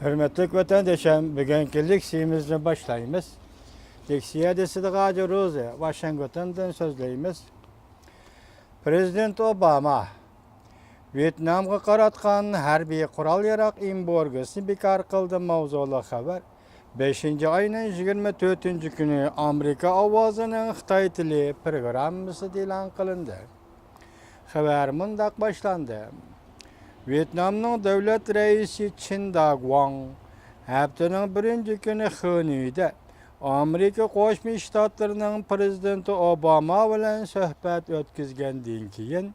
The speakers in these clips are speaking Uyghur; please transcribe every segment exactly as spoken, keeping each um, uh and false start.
ھۆرمەتلىك ۋەتەندىشىم، بۈگۈنكى لېكسىيىمىزنى باشلايمىز. لېكسىيە دېسىدىغاجى روزى، ۋاشىنگتوندىن سۆزلەيمىز. پرېزىدېنت ئوباما ۋيېتنامغا قاراتقان ھەربىي قورال-ياراغ ئېمبارگوسىنى بىكار قىلدى ماۋزۇلۇق خەۋەر بەشىنچى ئاينىڭ يىگىرمە تۆتىنچى كۈنى ئامېرىكا ئاۋازىنىڭ خىتاي تىلى پروگراممىسىدا ئېلان قىلىندى. خەۋەر مۇنداق باشلاندى. ۋيېتنامنىڭ دۆلەت رەئىسى چىن داگۇاڭ ھەپتىنىڭ بىرىنچى كۈنى خېنيۈيدە ئامېرىكا قوشما شتاتلىرىنىڭ پرېزىدېنتى ئوباما بىلەن سۆھبەت ئۆتكۈزگەندىن كېيىن،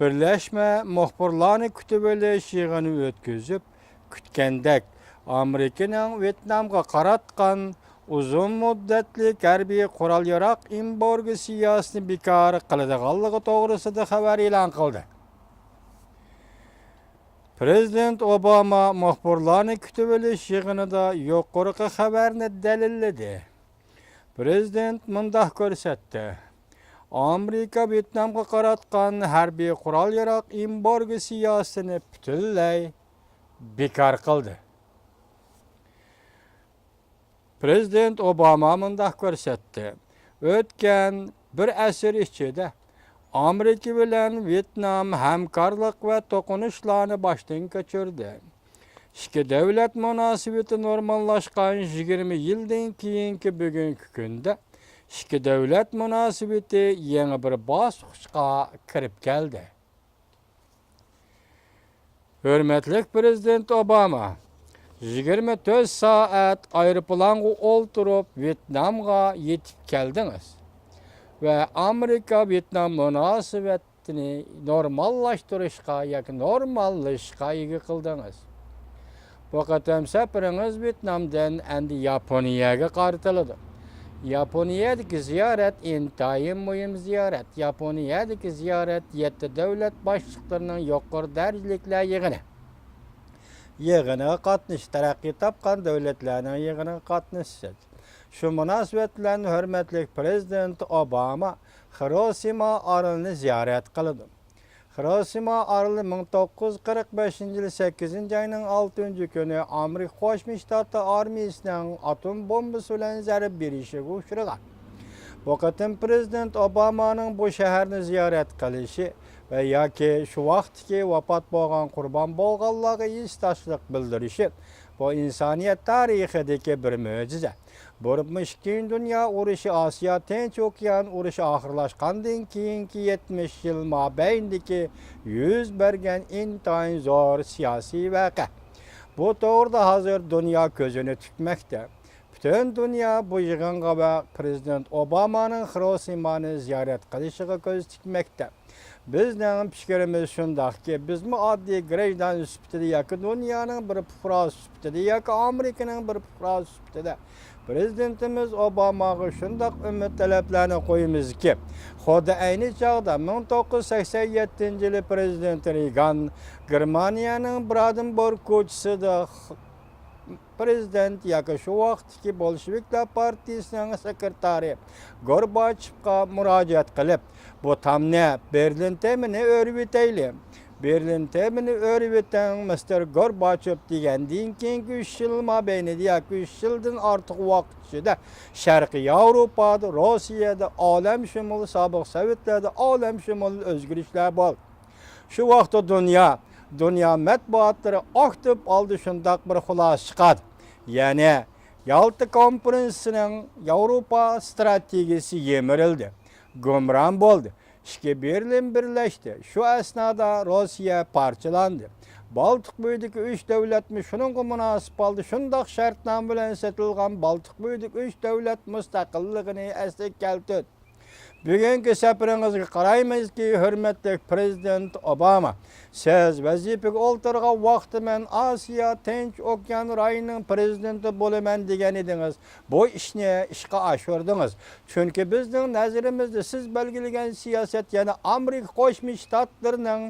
بىرلەشمە مۇخبىرلارنى كۈتۈۋېلىش يىغىنى ئۆتكۈزۈپ، كۈتكەندەك، ئامېرىكىنىڭ ۋيېتنامغا قاراتقان ئۇزۇن مۇددەتلىك ھەربىي قورال-ياراغ ئېمبارگو سىياسىتىنى بىكار قىلىدىغانلىقى توغرىسىدا خەۋەر ئېلان قىلدى. پرېزىدېنت ئوباما مۇخبىرلارنى كۈتۈۋېلىش يىغىنىدا يۇقىرىقى خەۋەرنى دەلىللىدى. پرېزىدېنت مۇنداق كۆرسەتتى: ئامېرىكا ۋيېتنامغا قاراتقان ھەربىي قورال-ياراغ ئېمبارگو سىياسىتىنى پۈتۈنلەي بىكار قىلدى. پرېزىدېنت ئوباما مۇنداق كۆرسەتتى: ئۆتكەن بىر ئەسىر ئىچىدە ئامېرىكا بىلەن ۋيېتنام ھەمكارلىق ۋە توقۇنۇشلارنى باشتىن كەچۈردى. ئىككى دۆلەت مۇناسىۋىتى نورماللاشقان يىگىرمە يىلدىن كېيىنكى بۈگۈنكى كۈندە ئىككى دۆلەت مۇناسىۋىتى يېڭى بىر باسقۇچقا كىرىپ كەلدى. ھۆرمەتلىك پرېزىدېنت ئوباما، يىگىرمە تۆت سائەت ئايروپىلانغا ئولتۇرۇپ ۋيېتنامغا يېتىپ كەلدىڭىز ۋە ئامېرىكا ۋيېتنام مۇناسىۋەتىنى نورماللاشتۇرۇشقا ياكى نورماللىشىشقا ئىگە قىلدىڭىز. بۇ قېتىم سەپىرىڭىز ۋيېتنامدىن ئەمدى ياپونىيەگە قارىتىلىدۇ. ياپونىيەدىكى زىيارەت ئىنتايىن مۇھىم زىيارەت. ياپونىيەدىكى زىيارەت يەتتە دۆلەت باشلىقلىرىنىڭ يۇقىرى دەرىجىلىكلەر يىغىنى. يىغىنىغا قاتنىشىش، تەرەققىي تاپقان دۆلەتلەرنىڭ يىغىنىغا قاتنىشىش. شۇ مۇناسىۋەت بىلەن ھۆرمەتلىك پرېزىدېنت ئوباما خىروشىما ئارىلىنى زىيارەت قىلىدۇ. خىروشىما ئارىلى مىڭ توققۇز يۈز قىرىق بەشىنچى يىلى سەككىزىنچى ئاينىڭ ئالتىنچى كۈنى ئامېرىكا قوشما شتاتلىرى ئارمىيىسىنىڭ ئاتوم بومبىسى بىلەن زەربە بېرىشىگە ئۇچرىغان. بۇ قېتىم پرېزىدېنت ئوبامانىڭ بۇ شەھەرنى زىيارەت قىلىشى ۋە ياكى شۇ ۋاقىتتىكى ۋاپات بولغان، قۇربان بولغانلارغا ھېسداشلىق بىلدۈرۈشى، بۇ ئىنسانىيەت تارىخىدىكى بىر مۆجىزە. بولۇپمۇ ئىككىنچى دۇنيا ئۇرۇشى، ئاسىيا تىنچ ئوكيان ئۇرۇشى ئاخىرلاشقاندىن كېيىنكى يەتمىش يىل مابەينىدىكى يۈز بەرگەن ئىنتايىن زور سىياسىي ۋەقە. بۇ توغرىدا ھازىر دۇنيا كۆزىنى تىكمەكتە. پۈتۈن دۇنيا بۇ يىغىنغا ۋە پرېزىدېنت ئوبامانىڭ خىروشىمانى زىيارەت قىلىشىغا كۆز تىكمەكتە. بىزنىڭ پىكرىمىز شۇنداقكى، بىزمۇ ئاددىي گراژدان سۈپىتىدە ياكى دۇنيانىڭ بىر پۇقراسى سۈپىتىدە ياكى ئامېرىكىنىڭ بىر پۇقراسى سۈپىتىدە پرېزىدېنتىمىز ئوباماغا شۇنداق ئۈمىد تەلەپلەرنى قويىمىزكى، خۇددى ئەينى چاغدا مىڭ توققۇز يۈز سەكسەن يەتتىنچى يىلى پرېزىدېنت رېيگان گېرمانىيەنىڭ برادېنبۇرگ كوچىسىدا پرېزىدېنت ياكى شۇ ۋاقىتتىكى بولشېۋىكلار پارتىيىسىنىڭ سېكرېتارى گورباچېۋقا مۇراجىئەت قىلىپ، بۇ تامنى بېرلىن تېمىنى ئۆرۈۋېتەيلى. بېرلىن تېمىنى ئۆرۈۋېتىڭ، مىستېر گورباچېۋ دېگەندىن كېيىنكى ئۈچ يىل مابەينىدە ياكى ئۈچ يىلدىن ئارتۇق ۋاقىت ئىچىدە شەرقىي ياۋروپادا، روسىيەدە ئالەمشۇمۇل، سابىق سوۋېتلاردا ئالەمشۇمۇل ئۆزگىرىشلەر بولدى. شۇ ۋاقىتتا دۇنيا، دۇنيا مەتبۇئاتلىرى ئاكتىپ ھالدا شۇنداق بىر خۇلاسە چىقاردى. يەنى يالتا كونفېرېنسىيىسىنىڭ ياۋروپا ستراتېگىيىسى يىمىرىلدى، گۇمران بولدى. ئىككى بېرلىن بىرلەشتى. شۇ ئەسنادا روسىيە پارچىلاندى. بالتىق بويىدىكى ئۈچ دۆلەتمۇ شۇنىڭغا مۇناسىپ ھالدا شۇنداق شەرتنامە بىلەن سېتىلغان بالتىق بويىدىكى ئۈچ دۆلەت مۇستەقىللىقىنى ئەسلىگە كەلتۈردى. بۈگۈنكى سەپىرىڭىزگە قارايمىزكى، ھۆرمەتلىك پرېزىدېنت ئوباما، سىز ۋەزىپىگە ئولتۇرغان ۋاقىتتا مەن ئاسىيا تىنچ ئوكيان رايونىنىڭ پرېزىدېنتى بولىمەن دېگەن ئىدىڭىز. بۇ ئىشنى ئىشقا ئاشۇردىڭىز. چۈنكى بىزنىڭ نەزىرىمىزدە سىز بەلگىلىگەن سىياسەت يەنە ئامېرىكا قوشما شتاتلىرىنىڭ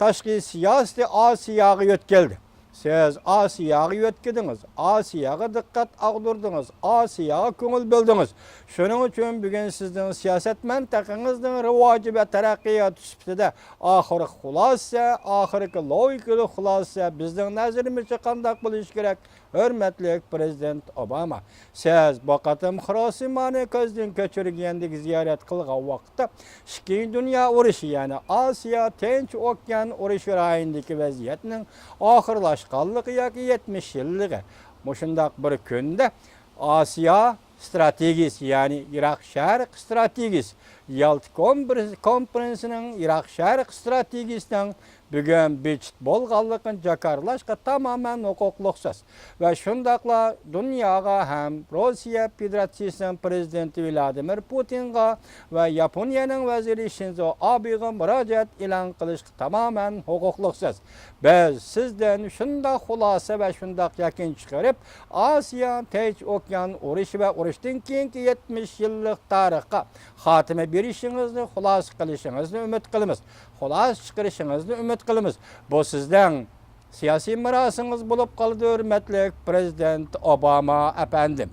تاشقى سىياسىتى ئاسىياغا يۆتكەلدى. سىز ئاسىياغا يۆتكىدىڭىز، ئاسىياغا دىققەت ئاغدۇردىڭىز، ئاسىياغا كۆڭۈل بۆلدىڭىز. شۇنىڭ ئۈچۈن بۈگۈن سىزنىڭ سىياسەت مەنتىقىڭىزنىڭ رىۋاجى ۋە تەرەققىياتى سۈپىتىدە ئاخىرقى خۇلاسە، ئاخىرقى لوگىكىلىق خۇلاسە بىزنىڭ نەزىرىمىزچە قانداق بولۇشى كېرەك؟ ھۆرمەتلىك پىرېزىدېنت ئوباما، سىز بۇ قېتىم خىروشىمانى كۆزدىن كەچۈرگەندىكى زىيارەت قىلغان ۋاقىتتا، ئىككىنچى دۇنيا ئۇرۇشى، يەنى ئاسىيا تىنچ ئوكيان ئۇرۇشى رايونىدىكى ۋەزىيەتنىڭ ئاخىرلاشقانلىقى ياكى يەتمىش يىللىقى، مۇشۇنداق بىر كۈندە ئاسىيا ستراتېگىيىسى، يەنى يىراق شەرق ستراتېگىيىسى، يالتا كونفر-، كونفېرېنسىنىڭ يىراق شەرق ستراتېگىيىسىنىڭ بۈگۈن بىچىت بولغانلىقىنى جاكارلاشقا تامامەن ھوقۇقلۇقسىز ۋە شۇنداقلا دۇنياغا ھەم روسىيە فېدېراتسىيىسىنىڭ پىرېزىدېنتى ۋلادىمىر پۇتىنغا ۋە ياپونىيەنىڭ ۋەزىرى شىنزو ئابېغا مۇراجىئەت ئېلان قىلىشقا تامامەن ھوقۇقلۇقسىز. بىز سىزدىن شۇنداق خۇلاسە ۋە شۇنداق يەكۈن چىقىرىپ، ئاسىيا تىنچ ئوكيان ئۇرۇشى ۋە ئۇرۇشتىن كېيىنكى يەتمىش يىللىق تارىخقا خاتىمە بېرىشىڭىزنى، خۇلاسە قىلىشىڭىزنى ئۈمىد قىلىمىز. خۇلاسە چىقىرىشىڭىزنى ئۈمىد قىلىمىز. بۇ سىزنىڭ سىياسىي مىراسىڭىز بولۇپ قالىدۇ، ھۆرمەتلىك پىرېزىدېنت ئوباما ئەپەندىم.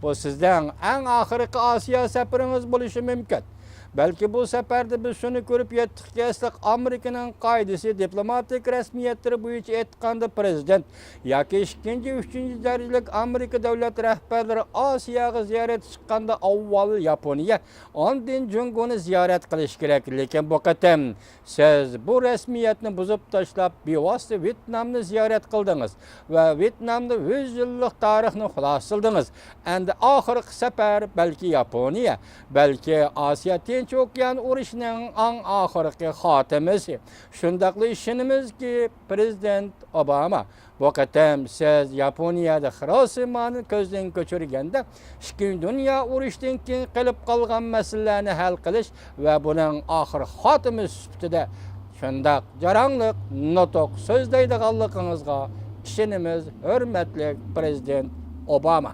بۇ سىزنىڭ ئەڭ ئاخىرقى ئاسىيا سەپىرىڭىز بولۇشى مۇمكىن. بەلكى بۇ سەپەردە بىز شۇنى كۆرۈپ يەتتۇقكى، ئەسلى ئامېرىكىنىڭ قائىدىسى، دىپلوماتىك رەسمىيەتلىرى بويىچە ئېيتقاندا، پىرېزىدېنت ياكى ئىككىنچى، ئۈچىنچى دەرىجىلىك ئامېرىكا دۆلەت رەھبەرلىرى ئاسىياغا زىيارەتكە چىققاندا ئاۋۋال ياپونىيە، ئاندىن جۇڭگونى زىيارەت قىلىشى كېرەك. لېكىن بۇ قېتىم سىز بۇ رەسمىيەتنى بۇزۇپ تاشلاپ، بىۋاسىتە ۋيېتنامنى زىيارەت قىلدىڭىز ۋە ۋيېتنامدا يۈز يىللىق تارىخنى خۇلاسىلىدىڭىز. ئەمدى ئاخىرقى سەپەر بەلكى ياپونىيە، بەلكى ئاسىيا تىنچ ئوكيان ئۇرۇشىنىڭ ئەڭ ئاخىرقى خاتىمىسى. شۇنداقلا ئىشىنىمىزكى، پىرېزىدېنت ئوباما، بۇ قېتىم سىز ياپونىيەدە خىروشىمانى كۆزدىن كەچۈرگەندە، ئىككىنچى دۇنيا ئۇرۇشىدىن كېيىن قېلىپ قالغان مەسىلىلەرنى ھەل قىلىش ۋە بۇنىڭ ئاخىر خاتىمىسى سۈپىتىدە شۇنداق جاراڭلىق نۇتۇق سۆزلەيدىغانلىقىڭىزغا ئىشىنىمىز، ھۆرمەتلىك پىرېزىدېنت ئوباما.